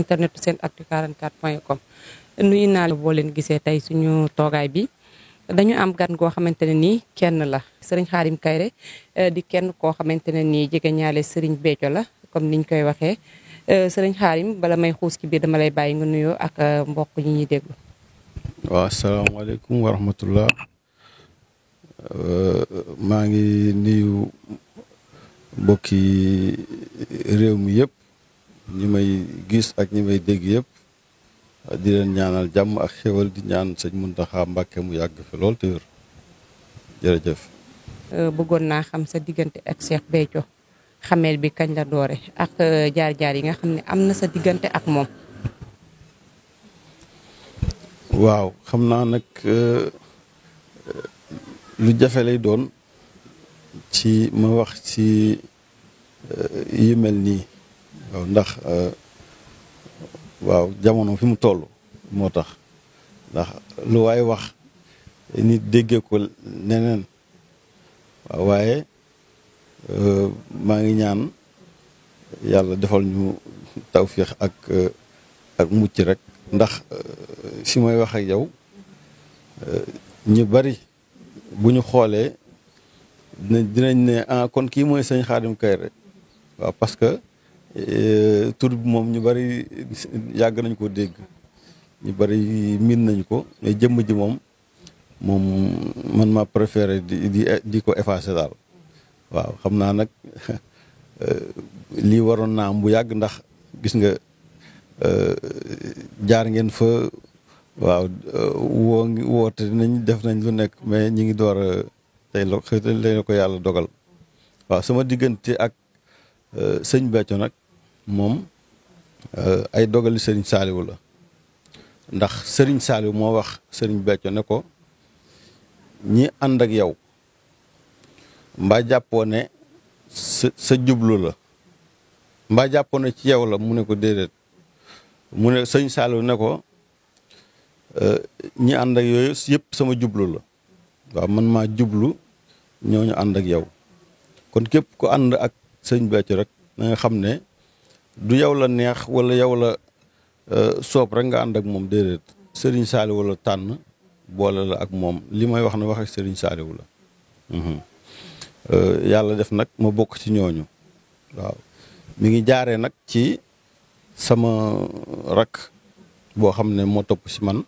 internet senactu44.com. nuyu naa la boo leen gisee tey suñu toogaay bi dañu am gan goo xamante ne nii kenn la Serigne Khadim Kairé di kenn koo xamante ne nii jege ñaale Serigne Béthio la comme niñ koy waxee Serigne Khadim bala may xuus ci biir dama lay bàyyi nga nuyoo ak mbokk ñi ñuy déglu. waaw asalaamaaleykum wa rahmatullah maa ngi nuyu mbokki réew mi yëpp ñi may gis ak ñi may dégg yëpp di leen ñaanal jàmm ak xéwal di ñaan sëñ Muntaxa Mbàkke mu yàgg fi lool te wér jërëjëf. bëggoon naa xam sa diggante ak Cheikh Béthio xameel bi kañ la doore ak jaar-jaar yi nga xam ne am na sa diggante ak moom. waaw xam naa nag lu jafe lay doon ci ma wax ci yu mel nii waaw ndax waaw jamono fi mu toll moo tax ndax lu waay wax nit déggee ko neneen waaw waaye maa ngi ñaan yàlla defal ñu tawféex ak mucc rek ndax fi may wax ak yow ñu bari bu ñu xoolee dinañ ne kon kii mooy sëñ Khadim Kairé waaw parce que tur bi moom ñu bari yàgg nañ ko dégg ñu bari miin nañ ko mais jëmm ji moom man ma préféré di ko effacer daal waaw xam naa nag lii waroon naa am bu yàgg ndax gis nga jaar ngeen fa waaw woote nañ def nañ lu nekk mais ñi ngi door a tey la ko yàlla dogal waaw sama diggante ak sëñ Béthio nag moom ay dogali sëriñ Saaliwu la ndax sëriñ Saaliwu moo wax sëriñ Béthio ne ko ñi ànd ak yow mbaa jàppoo ne sa jublu la mbaa jàppoo ne ci yow la mu ne ko déedéet mu ne sëñ Saaliwu ne ko ñi ànd ak yooyu yëpp sama jublu la waaw man maa jublu ñooñu ànd ak yow kon képp ku ànd ak sëñ Béthio rek na nga xam ne du yow la neex wala yow la soob rek nga ànd ak moom déedéet sëriñ Saaliwu la tànn boole la ak moom li may wax ne wax ak sëriñ Saaliwu la yàlla def nag ma bokk ci ñooñu waaw mi ngi jaaree nag ci sama rak boo xam ne moo topp ci man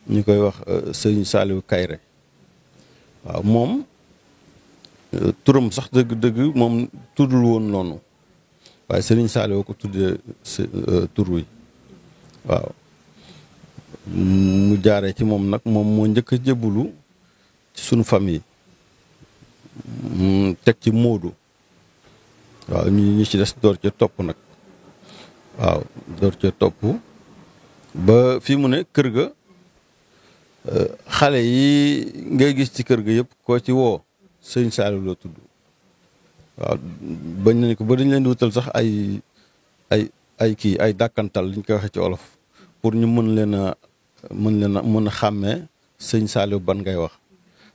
ñu koy wax sëriñ Saliou Kairé waaw moom turam sax dëgg-dëgg moom tuddul woon noonu waaye sëriñ Saliou ko tuddee tur wi waaw mu jaaree ci moom nag moom moo njëkk a jébbalu ci sunu famille teg ci Moodu waaw ñu ci des door ca topp nag waaw door ca topp ba fii mu ne kër ga xale yi ngay gis ci kër ga yëpp koo ci woo sëñ Saliou la tudd waaw bañ nañ ko ba dañ leen di wutal sax ay kii ay dàkkantal liñ koy waxee ci olof pour ñu mën a xàmmee sëñ Saliou ban ngay wax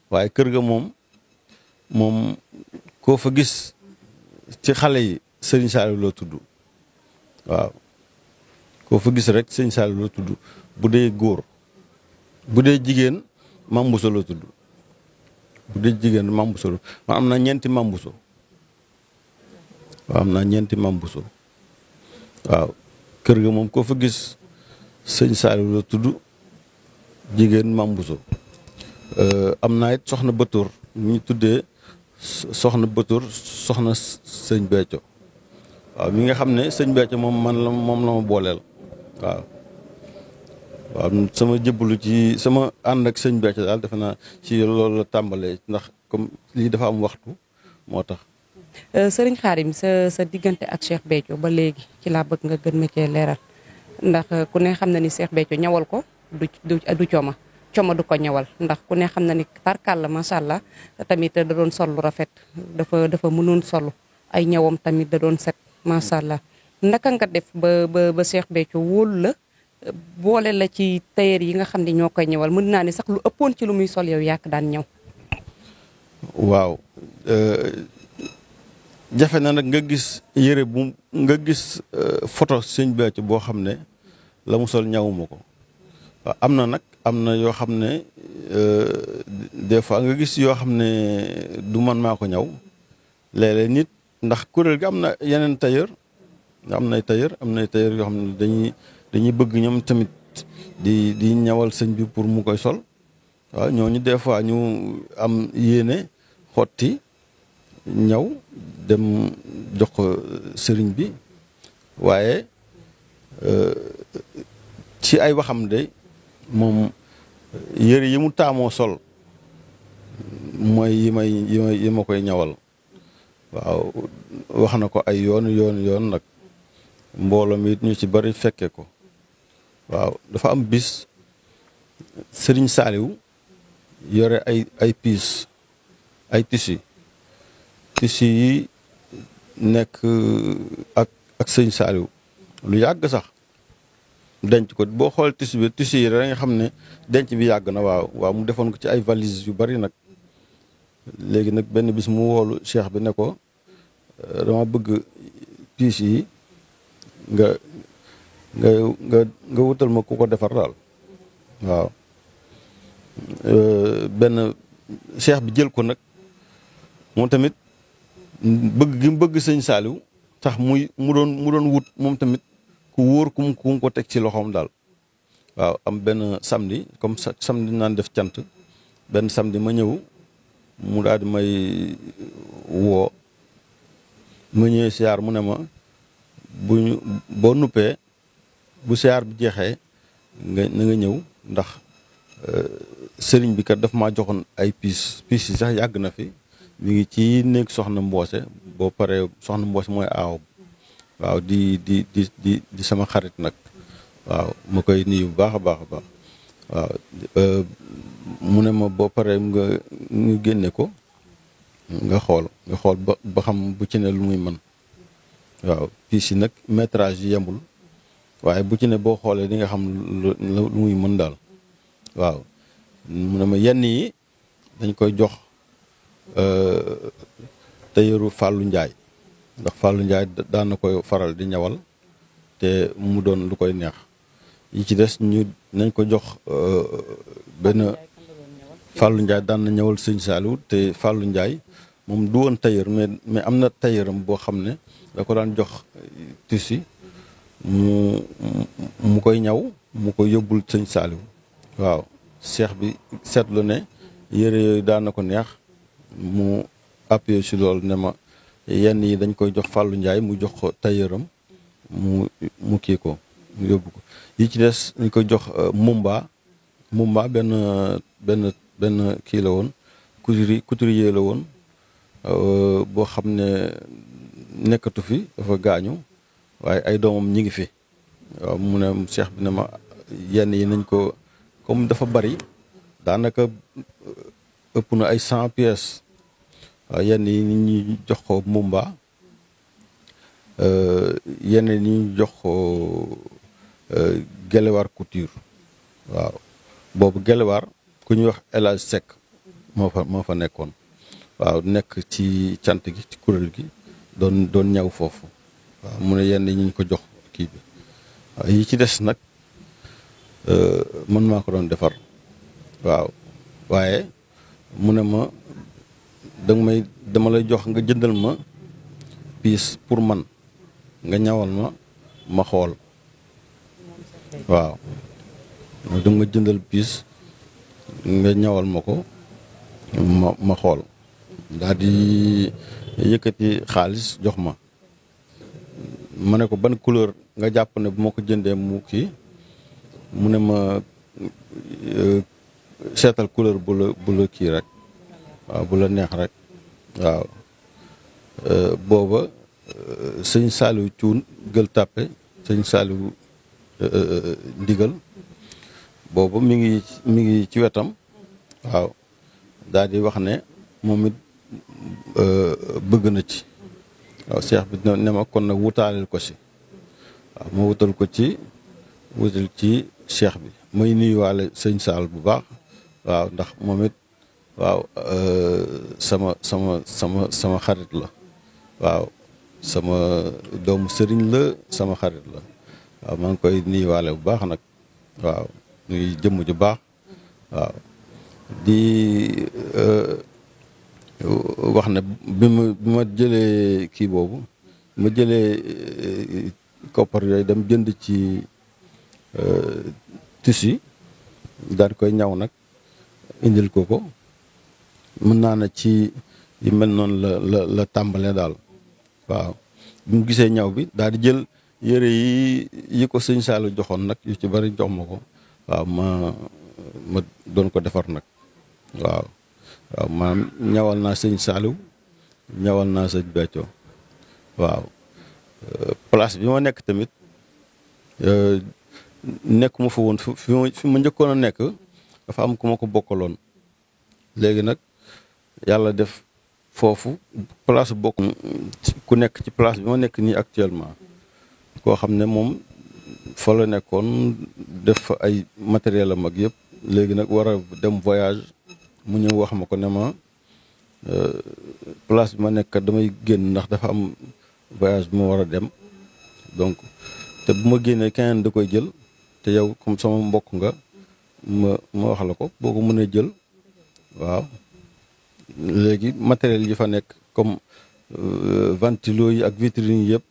waaye kër ga moom koo fa gis ci xale yi sëñ Saliou la tudd waaw koo fa gis rek sëñ Saliou la tudd bu dee góor bu dee jigéen Mambuso la tudd bu dee jigéen Mambuso la ma am na ñeenti Mambuso waaw am na ñeenti Mambuso waaw kër ga moom koo fa gis sëñ Saliou la tudd jigéen Mambuso am naa it soxna Batour ñu tuddee soxna Batour soxna sëñ Béthio waaw mi nga xam ne sëñ Béthio moom la ma booleel waaw sama jëbbalu ci sama ànd ak sëñ Béthio daal defe naa ci loolu la tàmbalee ndax comme lii dafa am waxtu moo tax. sëriñ Khadim sa diggante ak Cheikh Béthio ba léegi ci laa bëgg nga gën ma cee leeral ndax ku ne xam na ni Cheikh Béthio ñawal ko du coma du ko ñawal ndax ku ne xam na ni tarkal la macha allah tamit da doon sol lu rafet dafa mënoon solu ay ñawam tamit da doon set macha allah naka nga def ba Cheikh Béthio wóolu la boole la ci tailleur yi nga xam ne ñoo koy ñawal mën naa ne sax lu ëppoon ci lu muy sol yow yàq daan ñaw. waaw jafe na nag nga gis yére bu nga gis photo sëñ Béthio boo xam ne la mu sol ñawuma ko waaw am na nag am na yoo xam ne des fois nga gis yoo xam ne du man maa ko ñaw léeg-léeg nit ndax kuréel gi am na yeneen tailleur am nay tailleur yoo xam ne dañuy bëgg ñoom tamit di ñawal sëñ bi pour mu koy sol waaw ñooñu des fois ñu am yéene xotti ñaw dem jox ko sëriñ bi waaye ci ay waxam de moom yëre yi mu taamoo sol mooy yi ma koy ñawal waaw wax na ko ay yoon nag mbooloo mi it ñu ci bari fekke ko waaw dafa am bis sëriñ Saaliw yore ay piis ay tissu yi nekk ak sëriñ Saaliw lu yàgg sax denc ko boo xool tissu yi da nga xam ne denc bi yàgg na waaw mu defoon ko ci ay valise yu bari nag léegi nag benn bis mu woolu cheikh bi ne ko dama bëgg piis yi nga wutal ma ku ko defar daal waaw benn cheikh bi jël ko nag moom tamit bëgg gi mu bëgg sëñ Saaliw tax mu doon wut moom tamit ku wóor ku mu ko teg ci loxoom daal waaw am benn samedi comme samedi naan def cant benn samedi ma ñëw mu daal di may woo ma ñëwee siyaar mu ne ma boo nuppee bu siyaar bi jeexee na nga ñëw ndax sëriñ bi kat daf maa joxoon ay piis yi sax yàgg na fi mi ngi ci néeg soxna Mboose boo paree soxna Mboose mooy aaw waaw di sama xarit nag waaw ma koy nuyu bu baax a baax waaw mu ne ma boo paree nga génne ko nga xool ba xam bu ci ne lu muy mën waaw piis yi nag métrage yi yembul waaye bu ci ne boo xoolee di nga xam lu muy mën daal waaw mu ne ma yenn yi dañ koy jox tailleur Fallou Ndiaye ndax Fallou Ndiaye daan na koy faral di ñawal te mu doon lu koy neex yi ci des nañ ko jox benn Fallou Ndiaye daan na ñawal sëñ Saliou te Fallou Ndiaye moom du woon tailleur mais am na tailleuram boo xam ne da ko daan jox tissu mu koy ñaw mu koy yóbbul sëñ Saliou waaw cheikh bi seetlu ne yére yooyu daan na ko neex mu appuyé si loolu ne ma yenn yi dañ koy jox Fallou Ndiaye mu jox ko tailleuram mu kii ko mu yóbbu ko yi ci des dañ koy jox Mumba benn kii la woon couturier la woon boo xam ne nekkatu fi dafa gaañu waaye ay doomam ñi ngi fi waaw mu ne cheikh bi ne ma yenn yi nañ ko comme dafa bari daanaka ëpp na ay 100 pièces waaw yenn yi nit ñi jox ko Mumba yenn yi ñu jox ko Gelewaar couture waaw boobu Gelewaar ku ñuy wax El Hadj Seck moo fa nekkoon waaw nekk ci cant gi ci kuréel gi doon ñaw foofu waaw mu ne yenn yi ñu ko jox kii bi waaw yi ci des nag man maa ko doon defar waaw waaye mu ne ma dama lay jox nga jëndal ma piis pour man nga ñawal ma xool waaw dama jëndal piis nga ñawal ma ko ma xool daal di yëkkati xaalis jox ma ne ko ban couleur nga jàpp ne bu ma ko jëndee mu kii mu ne ma seetal couleur bu la kii rek waaw bu la neex rek waaw booba sëñ Saliou Thioune Gueule Tapée sëñ Saliou Ndigal booba mi ngi ci wetam waaw daal di wax ne moom it bëgg na ci waaw cheikh bi ne ma kon nag wutaaleel ko si waaw ma wutal ci cheikh bi may nuyuwaale sëñ Saal bu baax waaw ndax moom it waaw sama xarit la waaw sama doomu sëriñ la sama xarit la waaw maa ngi koy nuyuwaale bu baax nag waaw nuy jëmm ju baax waaw di wax ne bi ma jëlee kii boobu ma jëlee koppar yooyu dem jënd ci tissu daal di koy ñaw nag indil ko mën naa ne ci yu mel noonu la tàmbalee daal waaw bi mu gisee ñaw bi daal di jël yére yi ko sëñ Saliou joxoon nag yu ci bari jox ma ko waaw ma doon ko defar nag waaw maanaam ñawal naa sëñ Saliou ñawal naa sëñ Béthio waaw place bi ma nekk tamit nekkuma fa woon fi ma njëkkoon a nekk dafa am ku ma ko bokkaloon léegi nag yàlla def foofu place bokk ku nekk ci place bi ma nekk nii actuellement koo xam ne moom fa la nekkoon def fa ay matériel am ak yëpp léegi nag war a dem voyage mu ñëw wax ma ko ne ma place bi ma nekk damay génn ndax dafa am voyage bi ma war a dem donc te bu ma génnee keneen da koy jël te yow comme sama mbokk nga ma wax la ko boo ko mënee jël waaw léegi matériel yi fa nekk comme ventilo yi ak vitrine yi yëpp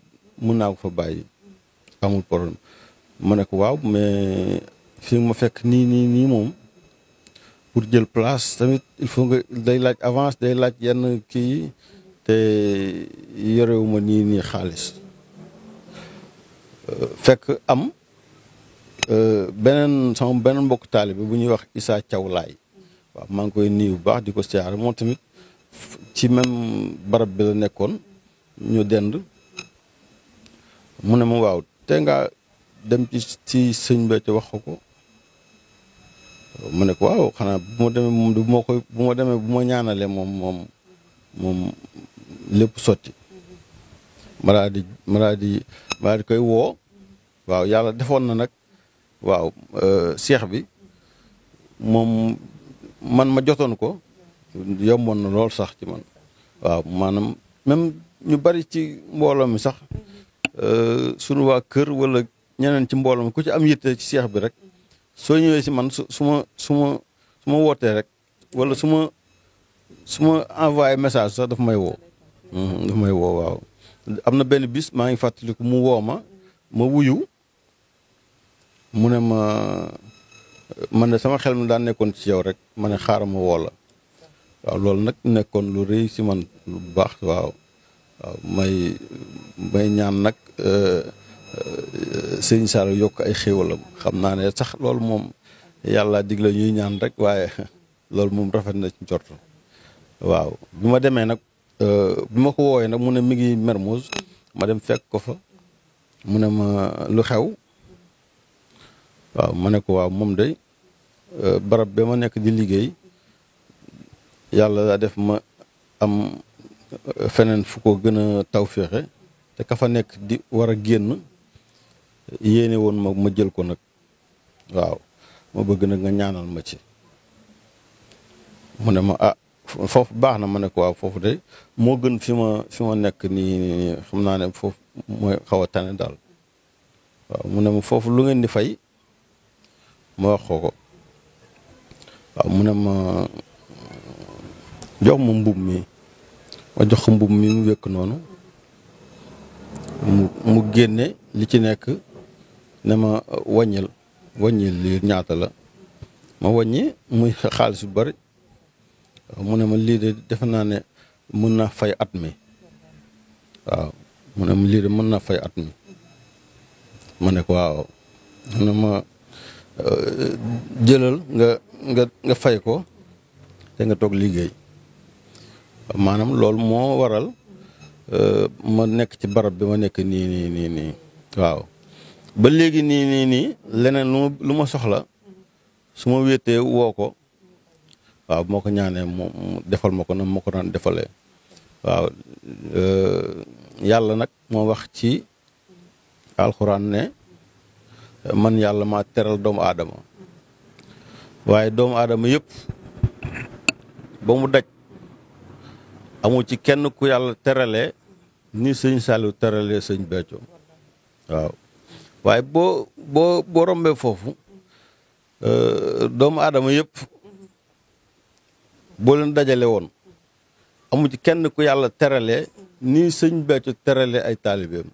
mën naa ko fa bàyyi amul problème ma ne ko waaw mais fi ma fekk nii moom pour jël place tamit il faut nga day laaj avance day laaj yenn kii te yorewuma nii xaalis fekk am sama beneen mbokk taalibe bu ñuy wax Issa Thiaw Laay waaw maa ngi koy nuyu bu baax di ko siyaare moom tamit ci même barab bi la nekkoon ñu dend mu ne ma waaw te nga dem ci sëñ Béthio wax ko ma ne ko waaw xanaa bu ma demee moom bu ma ñaanalee moom lépp sotti ma daa di koy woo waaw yàlla defoon na nag waaw seex bi moom man ma jotoon ko yomboon na lool sax ci man waaw maanaam même ñu bari ci mbooloo mi sax sunu waa kër wala ñeneen ci mbooloo mi ku ci am yitte ci seex bi rek soo ñëwee si man su ma wootee rek wala su ma envoyé message sax daf may woo waaw am na benn bis maa ngi fàttaliku mu woo ma wuyu mu ne ma man de sama xel mi daan nekkoon ci yow rek ma ne xaaral ma woo la waaw loolu nag nekkoon lu rëy si man lu baax waaw may ñaan nag sëñ Saliou yokk ay xéwalam xam naa ne sax loolu moom yàlla digle ñuy ñaan rek waaye loolu moom rafet na ci njort waaw bi ma demee nag bi ma ko woowee nag mu ne mi ngi Mermoz ma dem fekk ko fa mu ne ma lu xew waaw ma ne ko waaw moom day barab ba ma nekk di liggéey yàlla daa def ma am feneen fu ko gën a tawféexe te ka fa nekk di war a génn yéene woon ma jël ko nag waaw ma bëgg nag nga ñaanal ma ci mu ne ma foofu baax na ma ne ko waaw foofu de moo gën fi ma nekk nii xam naa ne foofu mooy xaw a tane daal waaw mu ne ma foofu lu ngeen di fay ma wax ko waaw mu ne ma jox ma mbub mi ma jox ko mbub mi mu wékk noonu mu génne li ci nekk ne ma wàññil lii ñaata la ma wàññi muy xaalis bu bari mu ne ma lii de defe naa ne mën naa fay at mi waaw mu ne ma lii de mën naa fay at mi ma ne ko waaw mu ne ma jëlal nga fay ko te nga toog liggéey maanaam loolu moo waral ma nekk ci barab bi ma nekk nii waaw ba léegi nii leneen lu ma soxla su ma wéetee woo ko waaw moo ko ñaanee mu defal ma ko na ma ko daan defalee waaw yàlla nag moo wax ci alxuraan ne man yàlla maa teral doomu aadama waaye doomu aadama yëpp ba mu daj amul ci kenn ku yàlla teralee ni sëñ Saliou teralee sëñ Béthio waaw waaye boo rombee foofu doomu aadama yëpp boo leen dajale woon amu ci kenn ku yàlla teralee ni sëñ Béthio teralee ay taalibeem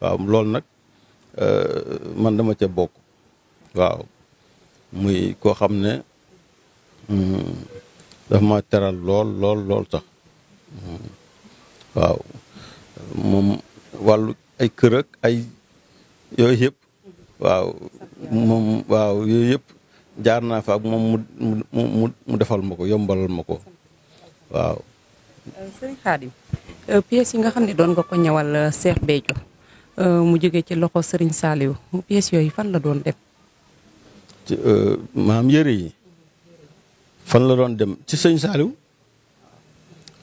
waaw loolu nag man dama ca bokk waaw muy koo xam ne dafa ma teral lool sax waaw moom wàllu ay kër ak ay yooyu yëpp waaw moom waaw yooyu yëpp jaar naa fa ak moom mu defal ma ko yombalal ma ko waaw. Sëriñ Khadim pièces yi nga xam ne doon nga ko ñëwal Cheikh Béthio mu jógee ci loxo Sëriñ Saliou pièces yooyu fan la doon dem. maam yëre yi fan la doon dem ci sëñ Saliou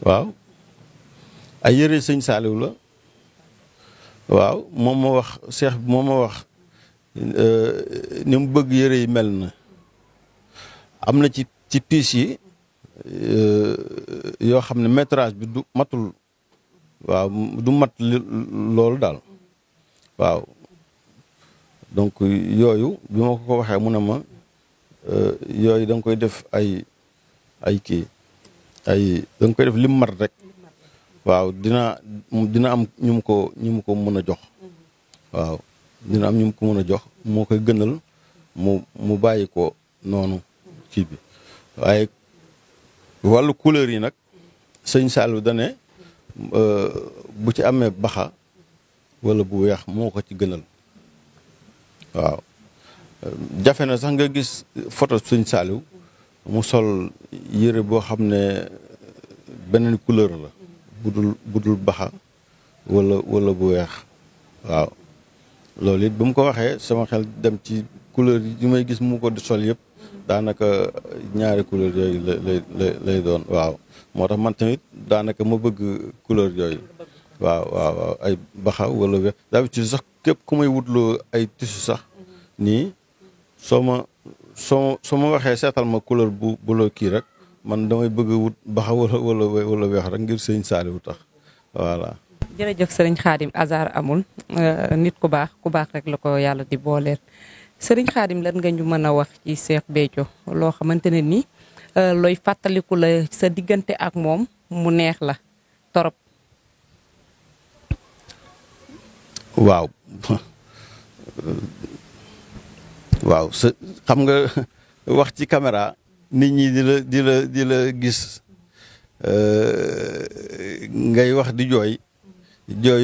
waaw ay yëre sëñ Saliou la waaw moom ma wax Cheikh bi moom ma wax ni mu bëgg yëre yi mel na am na ci pièces yi yoo xam ne métrage bi du matul waaw du mat loolu daal waaw donc yooyu bi ma ko waxee mu ne ma yooyu da nga koy def ay kii da nga koy def lim mat rek waaw dina am ñu mu ko mën a jox waaw dina am ñu mu ko mën a jox moo koy gënal mu bàyyi ko noonu kii bi waaye wàllu couleur yi nag sëñ Saliou da ne bu ci amee baxa wala bu weex moo ko ci gënal waaw jafe na sax nga gis photo sëñ Saliou mu sol yére boo xam ne beneen couleur la budul baxa wala bu weex waaw loolu it bu mu ko waxee sama xel dem ci couleur yi may gis mu ko di sol yëpp daanaka ñaari couleur yooyu lay doon waaw moo tax man tamit daanaka ma bëgg couleur yooyu waaw ay baxa wala weex d'habitude sax képp ku may wutloo ay tissu sax nii soo ma waxee seetal ma couleur bu la kii rek man damay bëgg wut baxa wala weex rek ngir sëñ Saliou tax voilà. jërëjëf sëriñ Khadim hasard amul nit ku baax rek la ko yàlla di booleel sëriñ Khadim lan nga ñu mën a wax ci Cheikh Béthio loo xamante ne ni looy fàttaliku la sa diggante ak moom mu neex la torop. waaw waaw xam nga wax ci caméra nit ñi di la gis ngay wax di jooy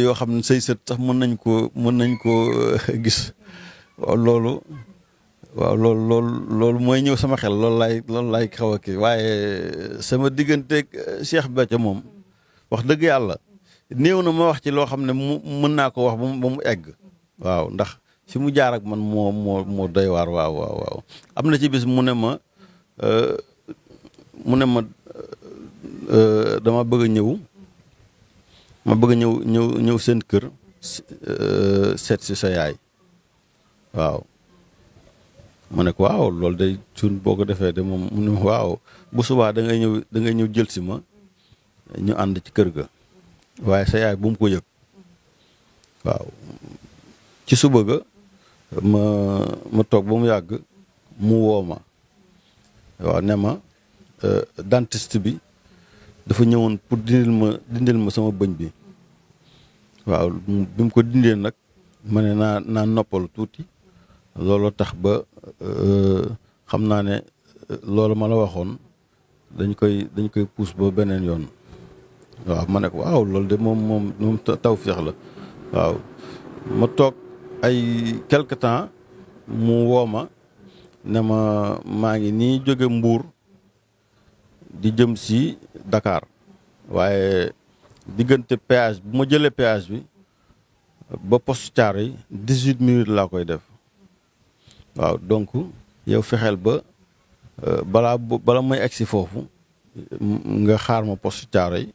yoo xam ne say sët sax mën nañ ko gis loolu mooy ñëw sama xel loolu laay xaw a kii waaye sama digganteeg Cheikh Béthio moom wax dëgg yàlla néew na ma wax ci loo xam ne mën naa ko wax ba mu egg waaw ndax fi mu jaar ak man moo doy waar waaw am na ci bis mu ne ma dama bëgg a ñëw seen kër seet si sa yaay waaw ma ne ko waaw loolu day cuun boo ko defee de moom mu ne ma waaw bu subaa da ngay ñëw jël si ma ñu ànd ci kër ga waaye sa yaay bu mu ko yëg waaw ci suba ga ma toog ba mu yàgg mu woo ma waaw ne ma dentiste bi dafa ñëwoon pour dindil ma sama bëñ bi waaw bi mu ko dindee nag ma ne naa noppalu tuuti loolu tax ba xam naa ne loolu ma la waxoon dañ koy puus ba beneen yoon waaw ma ne ko waaw loolu de moom tawfeex la waaw ma toog ay quelque temps mu woo ma ne maa ngi nii jóge Mbuur di jëm si Dakar waaye diggante péage bu ma jëlee péage bi ba poste Thiaroye 18 minutes laa koy def waaw donc yow fexeel ba bala may egsi foofu nga xaar ma poste Thiaroye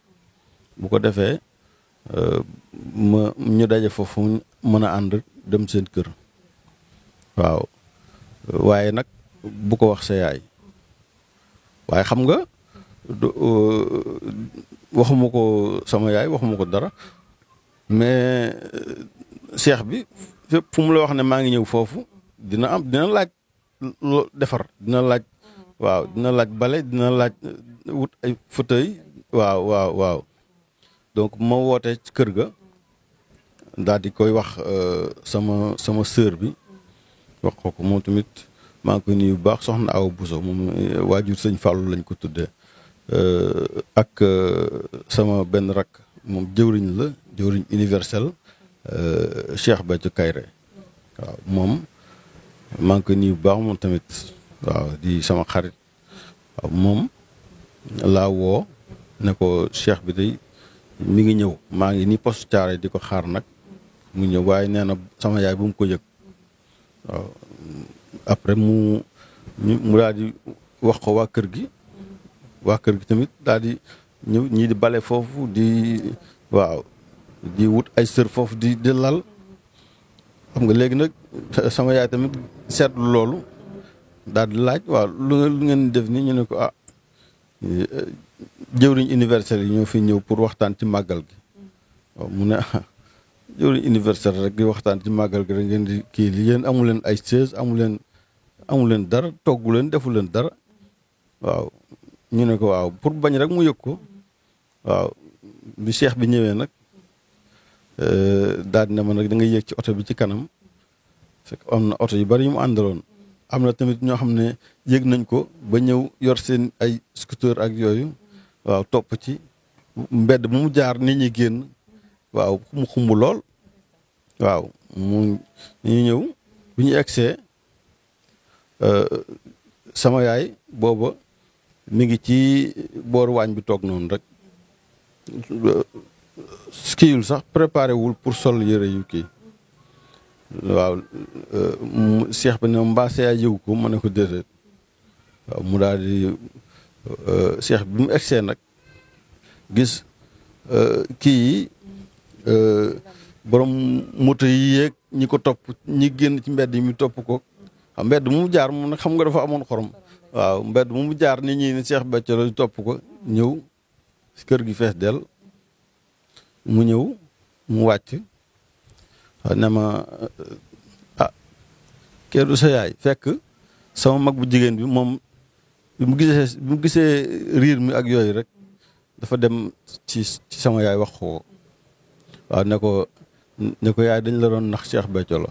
bu ko defee ñu daje foofu mën a ànd dem seen kër waaw waaye nag bu ko wax sa yaay waaye xam nga waxuma ko sama yaay waxuma ko dara mais cheikh bi fépp fu mu la wax ne maa ngi ñëw foofu dina laaj loo defar dina laaj waaw dina laaj bale dina laaj wut ay fauteuil waaw donc ma wootee ci kër ga daal di koy wax sama sœur bi wax ko moom tamit maa ngi koy nuyu bu baax soxna Awa Bousso moom waajur sëñ Fallou lañ ko tuddee ak sama benn rakk moom jëwriñ universel Cheikh Béthio Kaïré waaw moom maa ngi koy nuyu bu baax moom tamit waaw di sama xarit waaw moom laa woo ne ko cheikh bi day mi ngi ñëw maa ngi ni poste Thiaroye di ko xaar nag mu ñëw waaye nee na sama yaay bu mu ko yëg waaw après mu daal di wax ko waa kër gi tamit daal di ñëw ñii di bale foofu di wut ay sër foofu di lal xam nga léegi nag sama yaay tamit seetlu loolu daal di laaj waaw lu ngeen def ni ñu ne ko jëwriñ universel yi ñoo fi ñëw pour waxtaan ci màggal gi waaw mu ne jëwriñ universel rek di waxtaan ci màggal gi rek ngeen di kii li yéen amu leen ay chaise amu leen dara toggu leen defu leen dara waaw ñu ne ko waaw pour bañ rek mu yëg ko waaw bi cheikh bi ñëwee nag daal di ne ma nag da nga yéeg ci oto bi ci kanam fekk am na oto yu bari yu mu àndaloon am na tamit ñoo xam ne yëg nañ ko ba ñëw yor seen ay scooter ak yooyu waaw topp ci mbedd mu jaar nit ñi génn waaw mu xumb lool waaw ñu ñëw bi ñu egsee sama yaay booba mi ngi ci booru waañ bi toog noonu rek skiwul sax préparé wul pour sol yëre yu kii waaw cheikh bi ne mbaa sa yaay yëgu ko ma ne ko déedéet waaw mu daal di cheikh bi mu egsee nag gis kii yi borom moto yi yeeg ñi ko topp ñi génn ci mbedd yi mi topp ko xam mbedd mu jaar mu nag xam nga dafa amoon xorom waaw mbedd mu jaar nit ñi ne Cheikh Béthio la topp ko ñëw kër gi fees del mu ñëw mu wàcc ne ma kee du sa yaay fekk sama mag bu jigéen bi moom bi mu gisee riir mi ak yooyu rek dafa dem ci sama yaay wax ko waaw ne ko yaay dañ la doon nax Cheikh Béthio la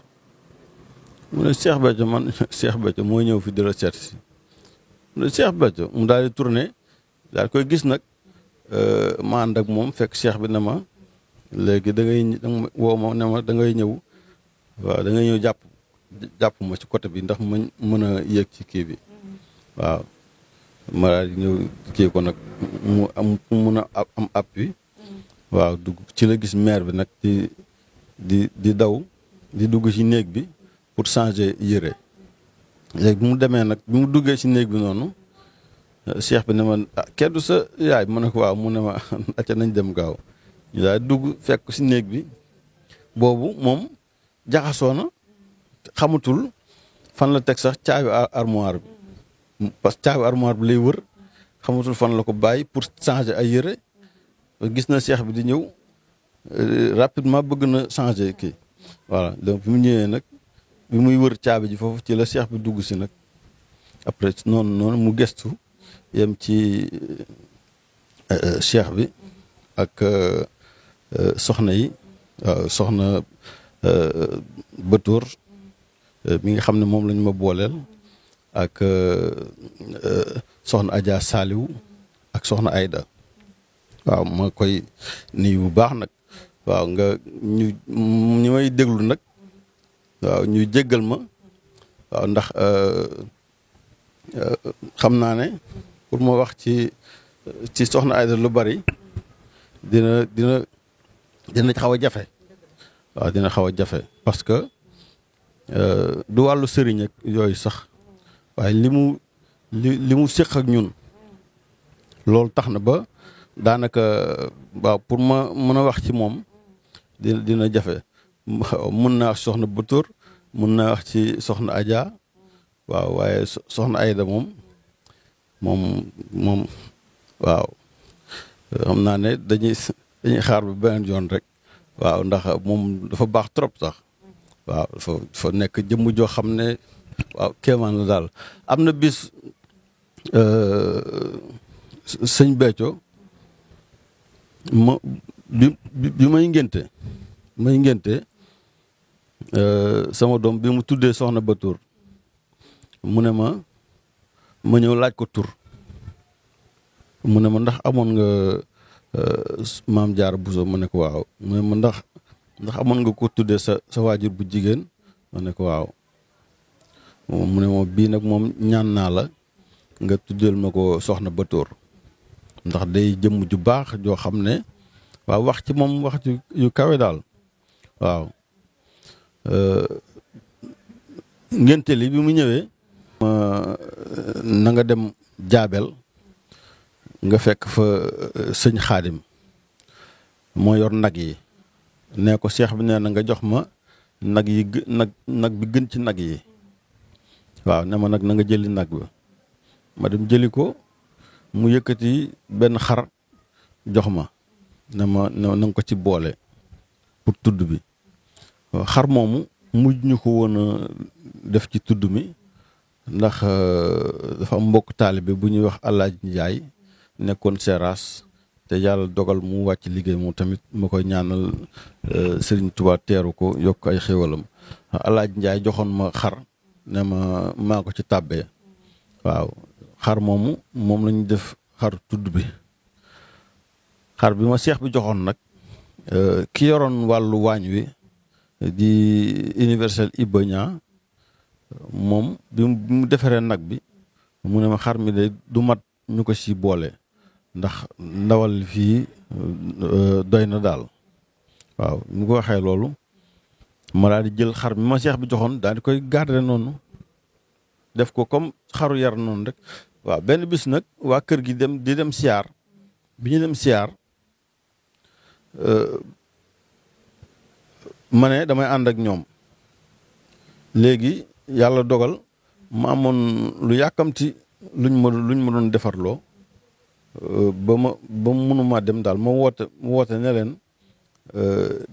mu ne Cheikh Béthio man Cheikh Béthio moo ñëw fi di la seet si mu ne Cheikh Béthio mu daal di tourné daal koy gis nag ma ànd ak moom fekk cheikh bi ne ma léegi da ngay woo ma ne ma da ngay ñëw waaw da ngay ñëw jàpp ma ci côté bi ndax ma mën a yéeg ci kii bi waaw ma daal di ñëw kii ko nag mu mun a am appui waaw dugg ci la gis maire bi nag di daw di dugg ci néeg bi pour changer yére léegi bi mu demee nag bi mu duggee ci néeg bi noonu cheikh bi ne ma keddu sa yaay ma ne ko waaw mu ne ma acca nañ dem gaaw ñu daal dugg fekk ci néeg bi boobu moom jaxasoo na xamatul fan la teg sax caabi armoire bi parce que caabi armoire bi lay wër xamatul fan la ko bàyyi pour changer ay yére gis na cheikh bi di ñëw rapidement bëgg na changer kii voilà donc bi mu ñëwee nag bi muy wër caabi ji foofu ci la cheikh bi dugg si nag après noonu mu gestu yem ci cheikh bi ak soxna yi soxna Batour mi nga xam ne moom lañ ma booleel ak soxna Adja Saliou ak soxna Aïda waaw ma koy nuyu bu baax nag waaw nga ñu may déglu nag waaw ñu jéggal ma waaw ndax xam naa ne pour ma wax ci soxna Aïda lu bari dina xaw a jafe waaw dina xaw a jafe parce que du wàllu sëriñ ak yooyu sax waaye li mu séq ak ñun loolu tax na ba daanaka waaw pour ma mën a wax ci moom dina jafe mën naa wax ci soxna Batour mën naa wax ci soxna Adja waaw waaye soxna Aïda moom waaw xam naa ne dañuy xaar ba beneen yoon rek waaw ndax moom dafa baax trop sax waaw dafa nekk jëmm joo xam ne waaw kéemaan la daal. am na bis sëñ Béthio ma bi may ngénte sama doom bi mu tuddee soxna Batour mu ne ma ñëw laaj ko tur mu ne ma ndax amoon nga maam Jaara Buso ma ne ko waaw mu ne ma ndax amoon nga ko tuddee sa waajur bu jigéen ma ne ko waaw mu ne ma bii nag moom ñaan naa la nga tuddeel ma ko soxna Batour ndax day jëmm ju baax joo xam ne waaw wax ci moom wax yu kawe daal waaw ngénte li bi mu ñëwee na nga dem jaabel nga fekk fa sëñ Xaadim moo yor nag yi nee ko seex bi nee na nga jox ma nag yi nag bi gën ci nag yi waaw ne ma nag na nga jëli nag bi ma dem jëli ko mu yëkkati benn xar jox ma ne ma na nga ko ci boole pour tudd bi xar moomu mujj ñu ko woon a def ci tudd mi ndax dafa am mbokk taalibe bu ñuy wax Alaaji Njaay nekkoon Seras te yàlla dogal mu wàcc liggéey moom tamit ma koy ñaanal Sëriñ Tuubaa teeru ko yokk ay xéwalam Alaaji Njaay joxoon ma xar ne ma maa ko ci tàbbee waaw xar moomu moom lañu def xar tudd bi xar bi ma seex bi joxoon nag ki yoroon wàllu waañ wi di universel Ibaña moom bi mu defaree nag bi mu ne ma xar mi de du mat ñu ko ci boole ndax ndawal fii doy na daal waaw mu ko waxee loolu ma daal di jël xar mi ma seex bi joxoon daal di koy garder noonu def ko comme xaru yar noonu rek waaw benn bis nag waa kër gi di dem siyaar bi ñu dem siyaar ma ne damay ànd ak ñoom léegi yàlla dogal ma amoon lu yàkkamti luñ ma doon defarloo ba mënuma dem daal ma woote ne leen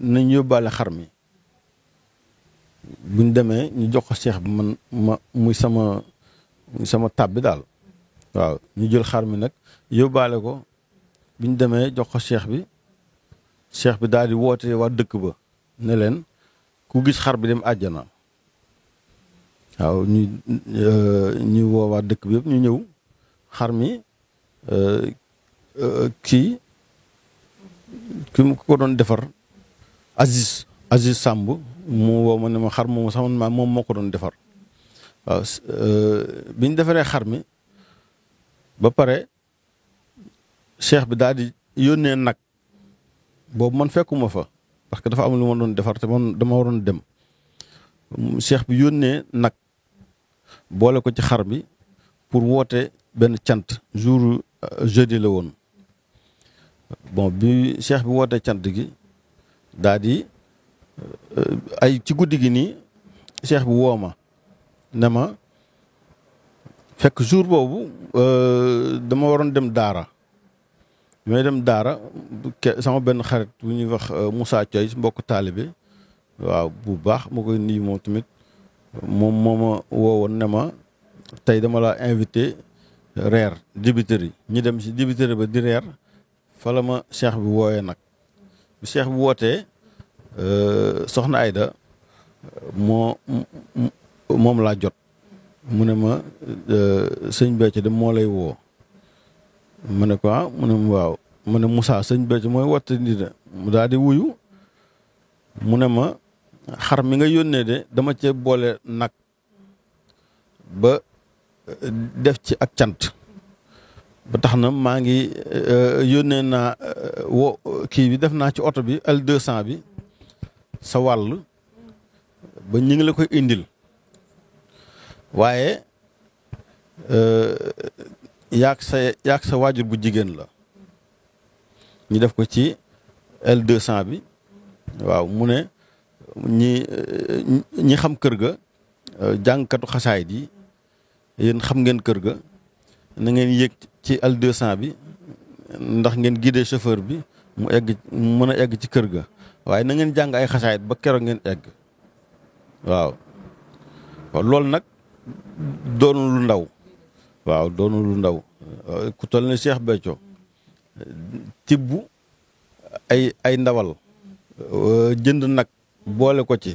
nañ yóbbaale xar mi buñ demee ñu jox ko seex bi muy sama tab bi daal waaw ñu jël xar mi nag yóbbaale ko biñ demee jox ko seex bi daal di woote waa dëkk ba ne leen ku gis xar bi dem àjjana waaw ñu woo waa dëkk bi yëpp ñu ñëw xar mi ki ko doon defar Aziz Samb mu woo ma ne ma xar moomu sama maam moom moo ko doon defar waaw biñ defaree xar mi ba pare cheikh bi daal di yónnee nag boobu man fekkuma fa parce que dafa am lu ma doon defar te man dama waroon dem cheikh bi yónnee nag boole ko ci xar bi pour woote benn cant jour jeudi la woon bon bi cheikh bi wootee cant gi daal di ay ci guddi gi nii cheikh bi woo ma ne ma fekk jour boobu dama waroon dem daara bi may dem daara sama benn xarit bu ñuy wax Moussa Thioy mbokk taalibe waaw bu baax ma koy nuyu moom tamit moom moo ma woowoon ne ma tey dama la invité reer dibiteri ñi dem ci dibiteri ba di reer fa la ma cheikh bi wooyee nag bi cheikh bi wootee soxna Ayda moom laa jot mu ne ma sëñ Béthio de moo lay woo ma ne ko mu ne waaw mu ne Moussa sëñ Béthio mooy woote ni de mu daal di wuyu mu ne ma xar mi nga yónnee de dama cee boole nag ba def ci ak cant ba tax na maa ngi yónnee naa kii bi def naa ci oto bi L200 bi sa wàll ba ñu ngi la koy indil waaye yaag sa waajur bu jigéen la ñu def ko ci L200 bi waaw mu ne ñi xam kër ga jàngkatu xasaayid yi yéen xam ngeen kër ga na ngeen yéeg ci L200 bi ndax ngeen guider chauffeur bi mu mën a egg ci kër ga waaye na ngeen jàng ay xasaayit ba keroog ngeen egg waaw loolu nag doonu lu ndaw waaw doonu lu ndaw ku toll ne Cheikh Béthio tibb ay ndawal jënd nag boole ko ci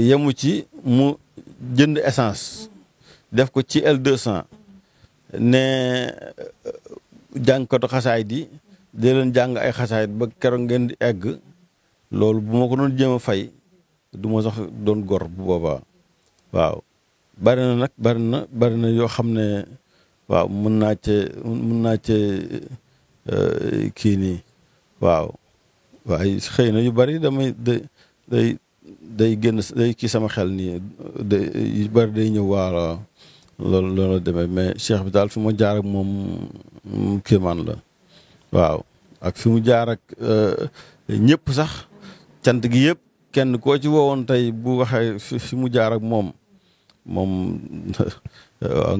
yemu ci mu jënd essence def ko ci L200 ne jàngkatu xasaayit di leen jàng ay xasaayit ba keroog ngeen di egg loolu bu ma ko doon jéem a fay du ma sax doon gor bu boobaa waaw bari na nag bari na yoo xam ne waaw mën naa cee kii nii waaw waaye xëy na yu bari day génn day kii sama xel nii yu bari day ñëw waaw loolu demee mais cheikh bi daal fi ma jaar ak moom kéemaan la waaw ak fi mu jaar ak ñëpp sax cant gi yëpp kenn koo ci woowoon tey bu waxee fi mu jaar ak moom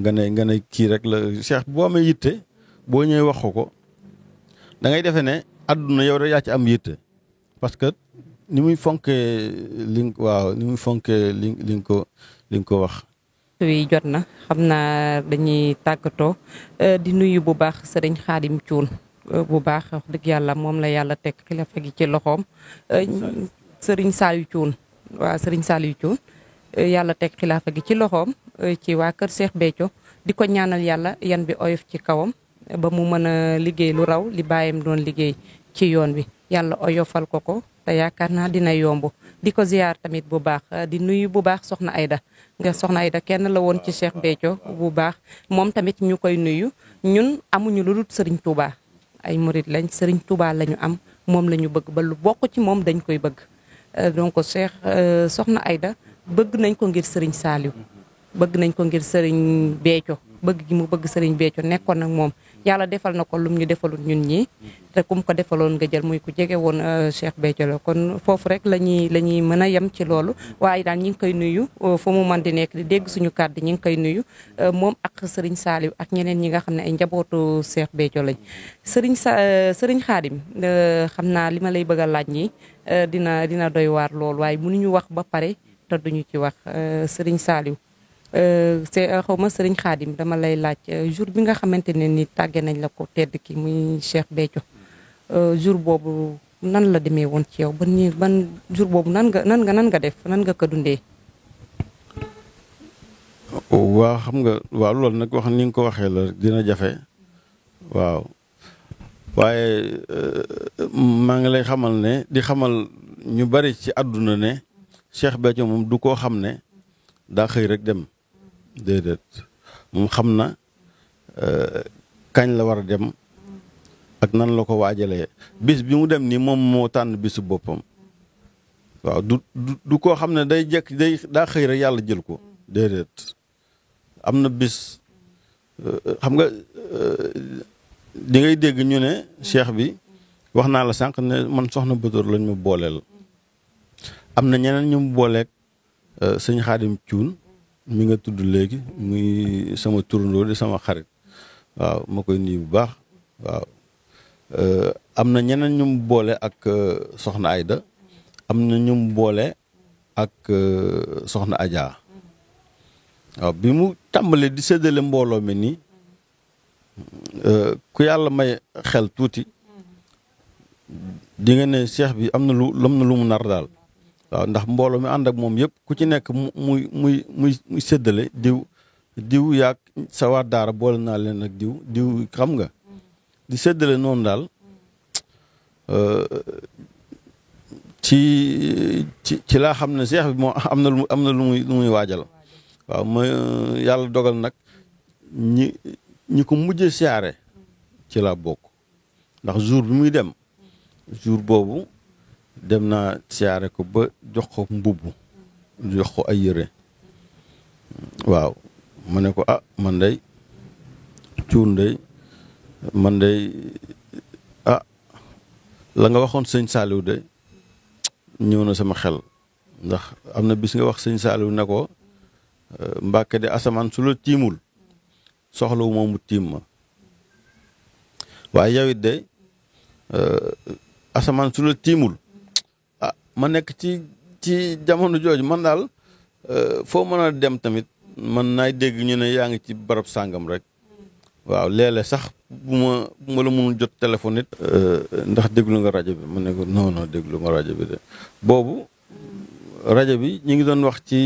nga ne kii rek la cheikh boo amee yitte boo ñëwee wax ko da ngay defee ne àdduna yow da yaa ci am yitte parce que ni muy fonkee li nga ko wax. wi jot na xam naa dañuy tàggatoo di nuyu bu baax sëriñ Xaadim Cuun bu baax wax dëgg yàlla moom la yàlla teg xilaafa gi ci loxoom sëriñ Saliou Cuun waaw sëriñ Saliou Cuun yàlla teg xilaafa gi ci loxoom ci waa kër Cheikh Béthio di ko ñaanal yàlla yan bi oyof ci kawam ba mu mën a liggéey lu raw li baayam doon liggéey ci yoon wi yàlla oyofal ko te yaakaar naa dina yomb di ko ziyaar tamit bu baax di nuyu bu baax soxna Ayda nga soxna Ayda kenn la woon ci Cheikh Béthio bu baax moom tamit ñu koy nuyu ñun amuñu lu dul Serigne Touba ay murit lañ Serigne Touba lañu am moom la ñu bëgg ba lu bokk ci moom dañ koy bëgg donc Cheikh soxna Ayda bëgg nañ ko ngir Serigne Saliou bëgg nañ ko ngir Serigne Béthio bëgg gi mu bëgg Serigne Béthio nekkoon ak moom yàlla defal na ko lum ñu defalul ñun ñi te kum ko defaloon nga jël muy ku jege woon Cheikh Béthio la kon foofu rek la ñuy mën a yem ci loolu waaye daal ñi ngi koy nuyu fu mu mën di nekk di dégg suñu kàddu ñi ngi koy nuyu moom ak Serigne Saliou ak ñeneen ñi nga xam ne ay njabootu Cheikh Béthio lañ Serigne Khadim xam naa li ma lay bëgg a laaj ñi dina doy waar loolu waaye mënuñu wax ba pare te duñu ci wax Serigne Saliou xaw ma Serigne Khadim dama lay laaj jour bi nga xamante ne ni tàgge nañ la ko tedd ki muy Cheikh Béthio jour boobu nan la demee woon ci yow ban jour boobu nan nga def nan nga ko dundee. waaw xam nga waaw loolu nag wax ni nga ko waxee la dina jafe waaw waaye maa ngi lay xamal ne di xamal ñu bari ci àdduna ne Cheikh Béthio moom du koo xam ne daa xëy rek dem déedéet moom xam na kañ la war a dem ak nan la ko waajalee bis bi mu dem nii moom moo tànn bisu boppam waaw du koo xam ne day jekk daa xëy rek yàlla jël ko déedéet am na bis xam nga di ngay dégg ñu ne cheikh bi wax naa la sànq ne man soxna Bator lañ ma booleel am na ñeneen ñu mu booleeg sëñ Xaadim Cuun mi nga tudd léegi muy sama turandoo di sama xarit waaw ma koy nuyu bu baax waaw am na ñeneen ñu mu boole ak soxna Ayda am na ñu mu boole ak soxna Adja waaw bi mu tàmbalee di séddale mbooloo mi nii ku yàlla may xel tuuti di nga ne cheikh bi am na lu mu nar daal waaw ndax mbooloo mi ànd ak moom yëpp ku ci nekk muy séddale diw yaag sa waa daara boole naa leen ak diw xam nga di séddale noonu daal ci laa xam ne cheikh bi moom am na lu muy waajal waaw ma yàlla dogal nag ñi ko mujjee siyaare ci laa bokk ndax jour bi muy dem jour boobu dem naa siyaare ko ba jox ko mbubb jox ko ay yére waaw ma ne ko man day cuun day man day la nga waxoon sëñ Saliou de ñëw na sama xel ndax am na bis nga wax sëñ Saliou ne ko Mbàkke de asamaan su la tiimul soxlawu ma mu tiim ma waaye yow it de asamaan su la tiimul ma nekk ci jamono jooju man daal foo mën a dem tamit man naay dégg ñu ne yaa ngi ci barab sàngam rek waaw léeg-léeg sax bu ma la mënul jot téléphone it ndax déglu nga rajo bi ma ne ko non non déglu ma rajo bi de boobu rajo bi ñu ngi doon wax ci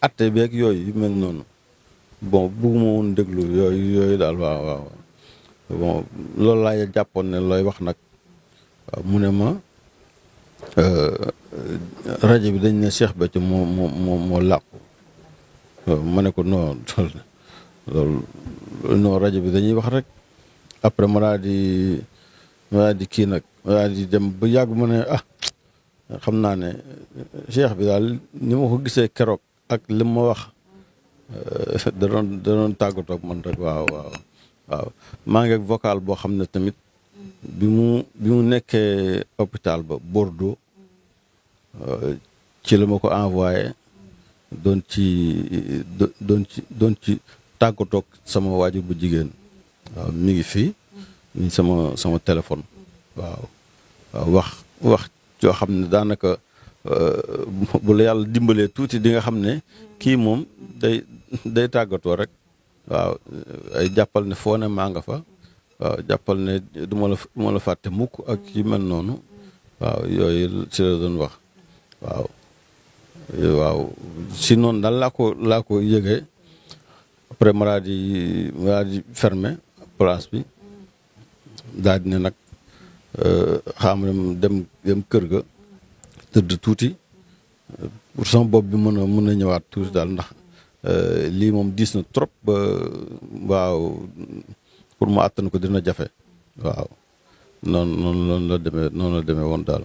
atte beeg yooyu yu mel noonu bon bugguma woon déglu yooyu daal waaw bon loolu laa jàppoon ne looy wax nag waaw mu ne ma rajo bi dañ ne Cheikh Béthio moo làqu ma ne ko non loolu non rajo bi dañuy wax rek après ma daal di kii nag ma daal di dem ba yàgg ma ne xam naa ne Cheikh bi daal ni ma ko gisee keroog ak li ma wax da doon tàggatoo ak man rek waaw maa ngi ak vocal boo xam ne tamit bi mu nekkee hôpital ba Bordeaux ci la ma ko envoyé doon ci tàggatoog sama waajur bu jigéen waaw mi ngi fii mi sama téléphone waaw wax joo xam ne daanaka bu la yàlla dimbalee tuuti di nga xam ne kii moom day tàggatoo rek waaw ay jàppal ne foo ne maa nga fa waaw jàppal ne du ma la fàtte mukk ak yu mel noonu waaw yooyu ci la doon wax waaw si noonu daal laa ko yëgee après ma daal di fermer place bi daal di ne nag xam dem kër ga tëdd tuuti pour sama bopp bi mën a ñëwaat tuuti daal ndax lii moom diis na trop ba waaw pour mu àttan ko dina jafe waaw noonu la demee woon daal